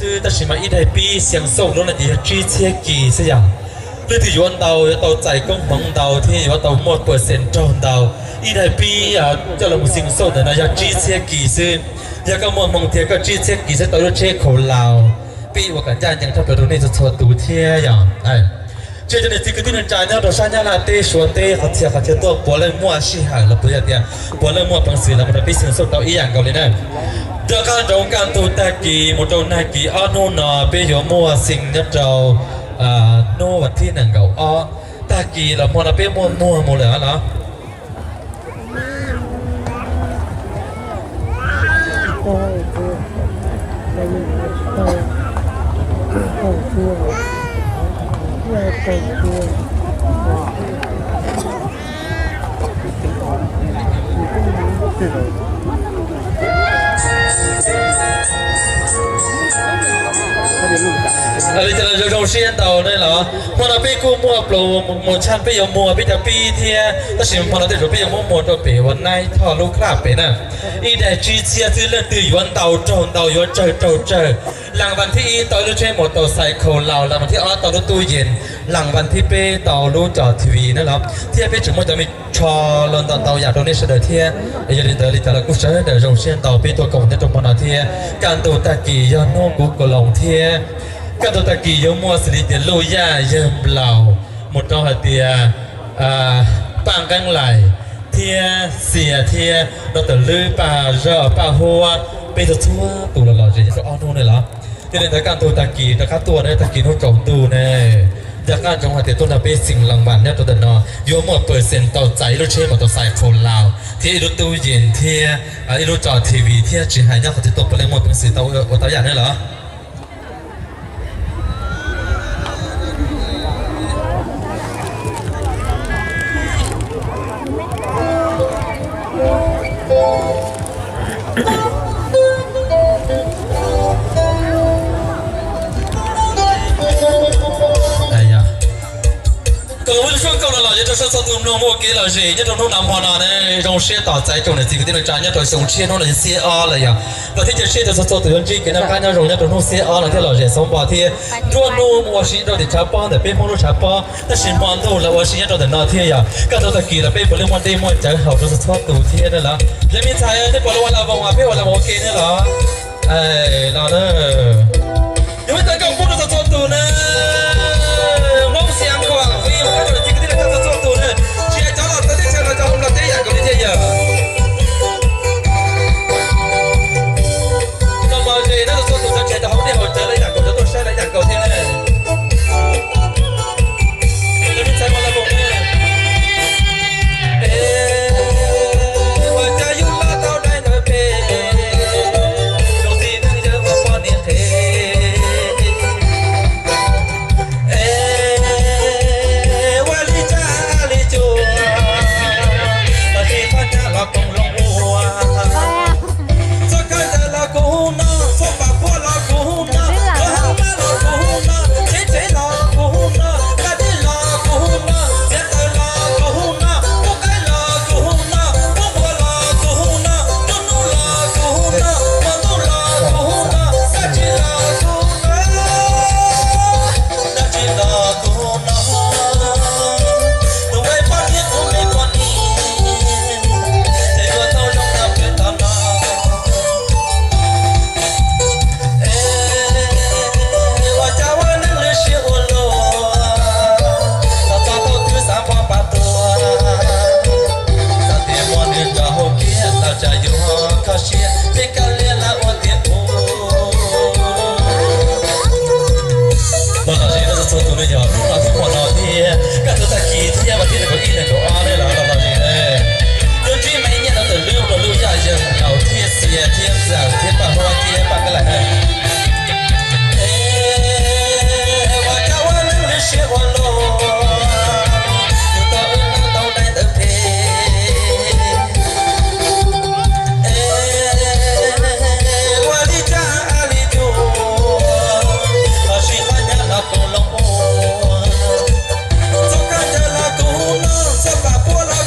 xwb, tab sis mas ib daim pib xeev xauj lub no ces yog tsib txhiab kis xwb yom. Leej twg yuav ntau yuav tau txais koob hmoov ntau thiab yuav tau muaj percent raug ntau. Ib daim pib coj los mus xeev xauj ntawm no yog tsib txhiab kis xwb. Yog koj muaj hmoo tiag koj tsib txhiab kis xwb tau lub tsheb khaus laus, peb ua kom ncaj ncees rau plaws rau nej txhua txhua tus thiab yom. Tsis cov niam txiv kwv tij neej tsa nyob rau sab Nyab Laj teb Suav teb qhov txhia qhov chaw tuaj puav leej muaj sij hawm los puas yog tias puav leej muaj peev xwm los mus rau peb xeev xauj tau ib yam nkaus li na. Rov qab ntsoov kaj ntug tag kis mus rau nag kis ob hnub no peb yuav muaj xeev nyob rau hnub vas thib nees nkaum ob tag kis los hmo no peb muaj muag mus lawm los. Li cas los zoo zoo siab ntau ne los hmo no peb kuj muaj plaub mus tshaj peb yuav muag peb cov pib thiab tab sis hmo no tej zaum peb yuav muab muag rau pem uas Night Talk lub club pem na. Ib daim tsib txhiab xwb leej twg yuav ntau raug ntau yuav tsawg raug tsawg. Las vas thib ib tau ib lub tsheb mos taus xais khaus laus, las vas thib ob tau lub tub yees, las vas thib peb tau lub cov T V na los thiab peb tseem muaj cov me tsho los ntau ntau yam rau nej sawv daws thiab. Yog li ntawd li cas los kuj sawv daws zoo siab ntau peb tuaj koom nyob rau hmo no thiab kaj ntug tag kis yog hnub kuv kaus loos thiab kaj ntug tag kis yuav muaj xws li tias Luj Yaj, Yawg Nplaus, mus rau hais tias Paj Nqeeb Lais thiab Xias thiab Dr. Lwb, Paj Zaj, Paj Huab, peb txhua txhua tus los lom zem nyob rau ob hnub ne los. Yog li ntawd kaj ntug tag kis rov qab tuaj ne, tag kis hnub tsaus ntuj ne, nco qab ntsoov hais tias tuaj nrog peb xeev las vas nyob rau ntawm no yuav muaj percent tau txais ib lub tsheb mos taus xais khaus laus thiab ib lub tub yees thiab ib lub tso T V thiab tsis hais nyob qhov twg tuaj puav leej muaj peev xwm tau ua tau yam ne los. Kom ua lub suab nkauj los lom zem rau txhua txhua tus mloog muaj kev lom zem nyob rau hnub no hmo no ne, zoo siab tos txais tsoom niam txiv kwv tij neej tsa nyob rau xyoo tshiab hnub no yog xiab ob lawm yom. Los thiab cia siab tias txhua txhua tus yuav ntsib kev noj qab nyob zoo nyob rau hnub xiab ob no thiab lom zem xauv npo thiab nruab hnub mus ua si rau tim tshav pob ntawm peb Hmoob lub tshav pob tab sis hmo ntuj los ua si nyob rau ntawm no thiab yom. Kaj ntug tag kis los peb puav leej muaj dej muaj cawv haus rau txhua txhua tus thiab ne los. Yog me ntxhais nej puas los ua las voos as, peb ua las voos ua ke ne los. Los na, yog ib tag koj pub rau txhua txhua tus na. Hmoob Xiav Khuam Vij mus rau tsoom niam txiv kwv tij neej tsa txhua txhua tus na, tsis hais cov los txawv teb chaws los cov hauv nplog teb yam nkaus li thiab yom. Los lom zem na txhua txhua tus, cov tseem tau hauv dej hauv cawv los ib yam nkaus, cov tuaj saib los ib yam nkaus thiab na. Cov me ntxhais mas los mus na. Ua cas yus los tau dai ntawd pem, zoo txiv neej yawg ua poj niam qhev. Ua li cas li cas, los tsis txhob nyab los koom loo ua. Txoj kawg ntawd los kuv noj, txoj pam puab los kuv noj, txoj hab mab los kuv noj, tsev tsev los kuv noj, kab dib los kuv noj, txiav taws los kuv noj, pub qaib los kuv noj, pub npua los kuv noj, pub nub los kuv noj, pub ntuj los kuv noj, dab tsi los kuv noj, dab tsi los kuv noj. Tus nqaij poj niam, tus nqaij poj niam, ces yuav tau zoo tau peb tau no. Ua cas ua neej lwm siab ua luaj, los txog thaum twg xav npog pas tuaj, xav tias muaj nws nrog hauv kiag los tsam yuav kho siab, peb kab liam lawm ua tiag ub. Los lom zem rau txhua txhua tus na yom, hnub no thiab hmo no thiab kaj ntug tag kis thiab vas thib nees nkaum ib nees nkaum ob ne los los lom zem na. Yuav ntsib me nyiaj no tawm lub rau Luj Yaj, Yawg Nplaus thiab Xias thiab Ntxawm thiab Paj Huab thiab Paj Nqeeb Lais na. Ua cas ua neej lwm siab ua luaj, yus tau wb noj tau dai ntawd phem. Ua li cas li cas, los tsis txhob nyab los koom loo ua. Txoj kawg ntawd los kuv noj, txoj pam puab los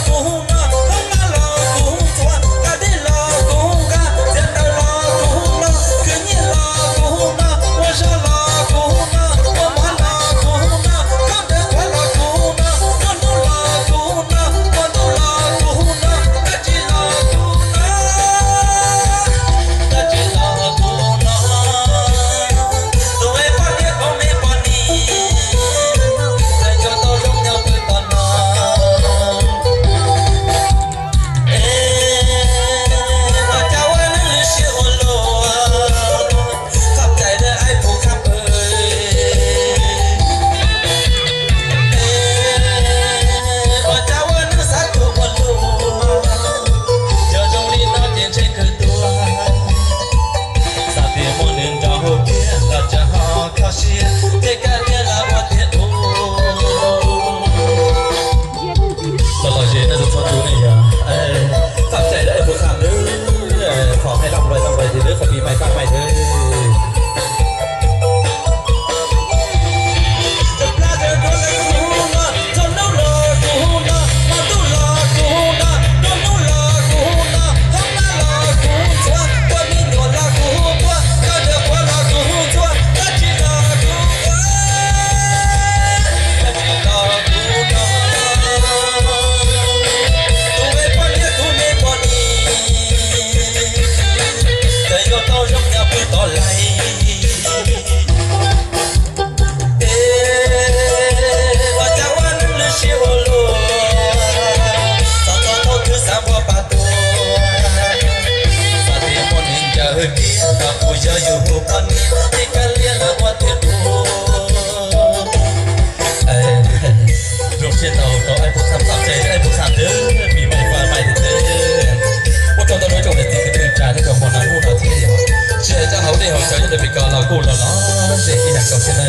Ib yam nkaus thiab na.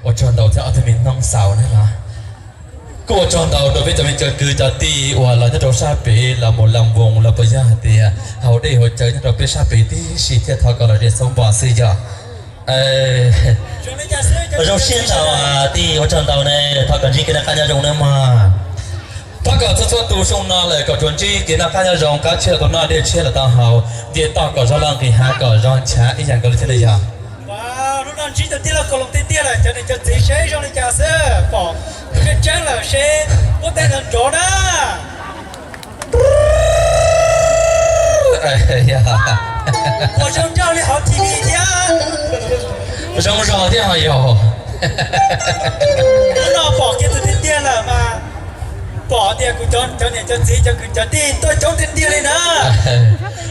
Ua tsaug ntau thiab ob tug me noob xaus na los. Kuj ua tsaug ntau rau peb cov me cov kwv cov tij uas los nyob rau sab pem los mus lam voos los puas yog hais tias haus dej haus cawv nyob rau peb sab pem tib si thiab, thov kom lom zem xoob npo xwb yog. Zoo siab ntau tij, ua tsaug ntau ne, thov kom ntsib kev noj qab nyob zoo nawb mog. Thov kom txhua txhua tus xyoo no lawm kom tsuas ntsib kev noj qab nyob zoo, qab tshiab los tau noj, dej tshiab los tau haus, nce toj kom zoo loj, nqis hav kom zoo nchav ib yam nkaus li thiab li yog. Hnub no ntsib tus tij laug Kaus Loos tiag tiag lawm, cov niam cov txiv seb zoo li cas xwb, pom tseeb tseeb lawm seb muab tej no nrov na. Ua zoo nraug li hauv T V thiab. Zoo zog thiab ho yog. Hnub no pom kiag tus tiag tiag lawm mas pom tias kuv cov niam cov txiv cov kwv cov tij tuaj coob tiag tiag li na.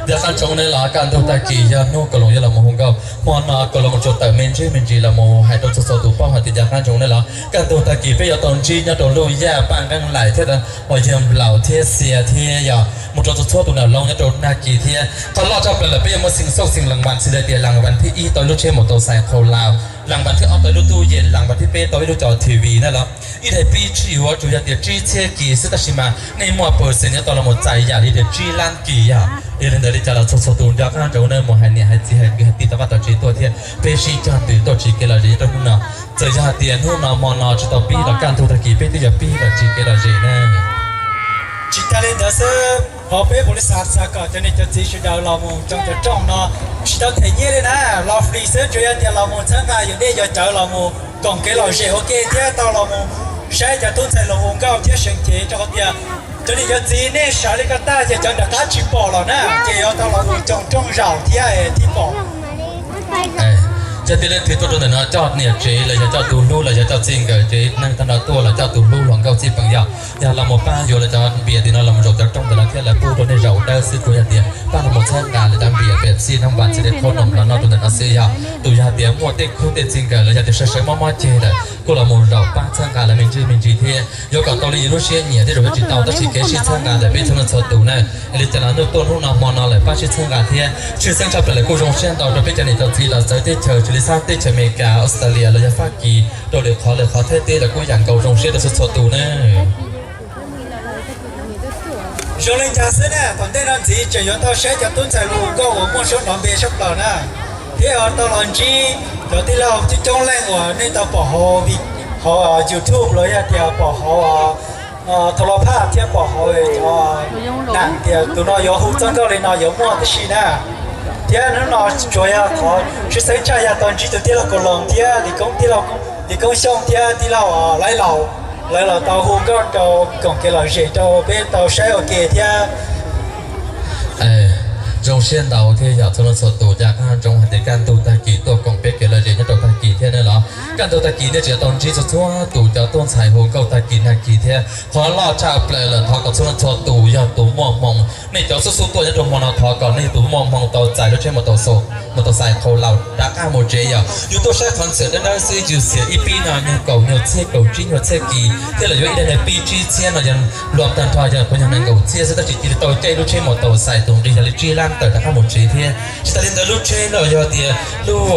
Nco qab ntsoov ne los kaj ntug tag kis yog hnub Kaus Loos yuav los mus hu nkauj, hmo no Kaus Loos tsuas tawm me ntsis me ntsis los mus hais rau txhua txhua tus paub hais tias nco qab ntsoov ne los kaj ntug tag kis peb yuav tau ntsib nyob rau Luj Yaj, Paj Nqeeb Laim thiab, uas yog Nplaum thiab Xia thiab yog mus rau txhua txhua tus nam loo nyob rau tag kis thiab. Qhov loj tshaj plaws lawm peb yuav muaj xeev xauj xeev las vas xws li tias las vas thib ib tau ib lub tsheb mos taus xais qhau laus, las vas thib ob tau ib lub tub yees, las vas thib peb tau ib lub cov T V na los. Ib daim pib tsis yuav tsuas yog tias tsib txhiab kis xwb tab sis mas nej muaj pawg xees yuav tau los mus txais yam li tias tsib lab kis yog. Yog li ntawd li cas los txhua txhua tus nco qab ntsoov ne mus hais niam hais txiv hais kwv hais tij tau vaj tau tsev tuaj thiab peb sib cog ntws tuaj tsim kev lom zem nyob rau hnub no. Txawm yog hais tias hnub no hmo no tsis tau pib los kaj ntug tag kis peb twb yuav pib los tsim kev lom zem na. Tsis tas li ntawd xwb, qhov peb pu li xav xav kom cov niam cov txiv sawv daws los mus tsoo cov rooj no tsis tau them nyiaj li na, los free xwb, tsuas yog tias los mus txhawb nqa yus dej yus cawv los mus koom kev lom zem ua ke thiab tau los mus saib cov tub ntxhais los hu nkauj thiab seev cev rau qhov tias cov niam cov txiv nej sawv li ko tag ces cov nram qab tsis pom los na, ces yuav tau los mus tsoo rooj zaum thiab thiaj pom. Yog tias leej twg tuaj rau ntawm no coj niam tsev los yog coj tus hlub los yog coj txij nkawm tsev neeg tag nrho tuaj los coj tus hlub hluas nkauj txij peem yog, yog los mus pab yuav lawv cov npias tim no los mus zaum cov rooj ntawm no thiab lawv pub rau nej zaum dawb xwb, tsuas yog tias pab los mus txhawb nqa lawv cov npias Pepsi, nab npas, txiv dej qhaub noom los noj rau ntawm no xwb yog. Tus yog hais tias muaj tej khub tej txij nkawm los yog tias sawv sawv mob mob ceg lawm kuj los mus zaum pab txhawb nqa lawv me ntsis me ntsis thiab. Yuav kom tau li yus lub siab nyiam thiab zaum yuav tsis tau tab sis kev sib txhawb nqa ntawm peb txhua leej txhua tus na. Li cas los nej tuaj hnub no hmo no lawm pab sib txhawb nqa thiab tshwj xeeb tshaj plaws lawm kuj zoo siab ntau rau peb cov niam cov txiv los txawv teb chaws raws li xab teb chaws Amelikas, Australia los yog Fab Kis, rau lwm qhov lwm qhov Thaib teb los kuj yam nkaus, zoo siab rau txhua txhua tus na. Zoo li cas xwb na, tom ntej no ntxiv tseem yuav tau saib cov tub ntxhais hluas nkauj uas muaj suab nrov npe sab plaws na, thiab yuav tau los ntsib cov tij laug coob coob leej uas nej tau pom hauv, hauv YouTube los yog tias pom hauv tau los phaj thiab pom hauv nam tias tus no yuav hu txoj nkauj li no yuav muaj tib si na. Thiab hnub no tsuas yog qhov tshwj xeeb tshaj yog tau ntsib tus tij laug Kaus Loos thiab Lis Koob Xyooj thiab tij laug Laib Laus, lawv los tau hu nkauj rau koom kev lom zem rau peb tau saib ua ke thiab. Zoo siab ntau thiab yog txhua leej txhua tus, nco qab ntsoov hais tias kaj ntug tag kis tuaj koom peb kev lom zem nyob rau tag kis thiab ne los. Kaj ntug tag kis nej tseem yuav tau ntsib txhua txhua tus cov tub ntxhais hu nkauj tag kis nag kis thiab. Qhov loj tshaj plaws lawm thov kom txhua leej txhua tus yog tus muaj hmoo, nej cov xub xub tuaj nyob rau hmo no thov kom nej yog tus muaj hmoo tau txais lub tsheb mos taus xos mos taus xais qhau laus rov qab mus tsev yog. Yus tuaj saib qhov ntxwm dawb dawb xwb yus xiam ib pib no nyuag kaum nyuag txhiab kaum tsib nyuag txhiab kis thiab los yuav ib daim pib tsib txhiab no yog luag tag nrho yog puas yog nees nkaum txhiab xwb tab sis cia li tau caij lub tsheb mos taus xais tus nqi yog li tsib lab tawm rov qab mus tsev thiab. Tsis tas li ntawd lub tsheb los yog tias lub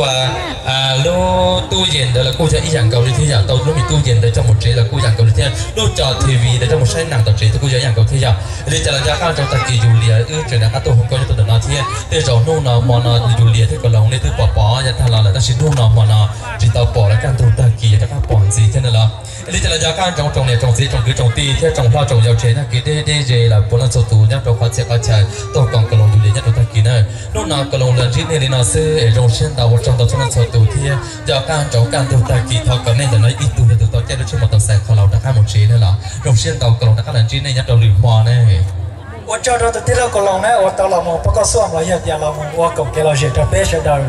lub tub yees ntawd los kuj yog ib yam nkaus li thiab yog tau lub me tub yees ntawd coj mus tsev los kuj yam nkaus li thiab lub cov T V ntawd coj mus saib nees tom tsev thiab kuj yog ib yam nkaus thiab yog. Li cas los nco qab ntsoov tag kis yus lias wb tseem rov qab tuaj hu nkauj nyob rau ntawm no thiab tej zaum hnub no hmo no yus lias thiab Kaus Loos nej twb pom pom yav tag los lawm tab sis hnub no hmo no tsis tau pom los kaj ntug tag kis rov qab pom ntxiv thiab ne los. Li cas los nco qab ntsoov tsoom niam tsoom txiv tsoom kwv tsoom tij thiab tsoom hlob tsoom yau tsev nyob kev deb deb ze los puav leej txhua tus nyob rau qhov txhia qhov chaw tuaj koom Kaus Loos yus lias nyob rau tag kis na. Hnub no Kaus Loos los ntsib nej li no xwb es zoo siab ntau ua tsaug ntau txhua leej txhua tus thiab nco qab ntsoov kaj ntug tag kis thov kom nej ntawm no ib tug yog tus tau caij lub tsheb mos taus xais qhau laus rov qab mus tsev ne los. Zoo siab ntau Kaus Loos rov qab los ntsib nej nyob rau lwm hmo ne. Ua tsaug rau tus tij laug Kaus Loos na uas tau los mus pab koj xuam los yog tias los mus ua koom kev lom zem rau peb sawv daws.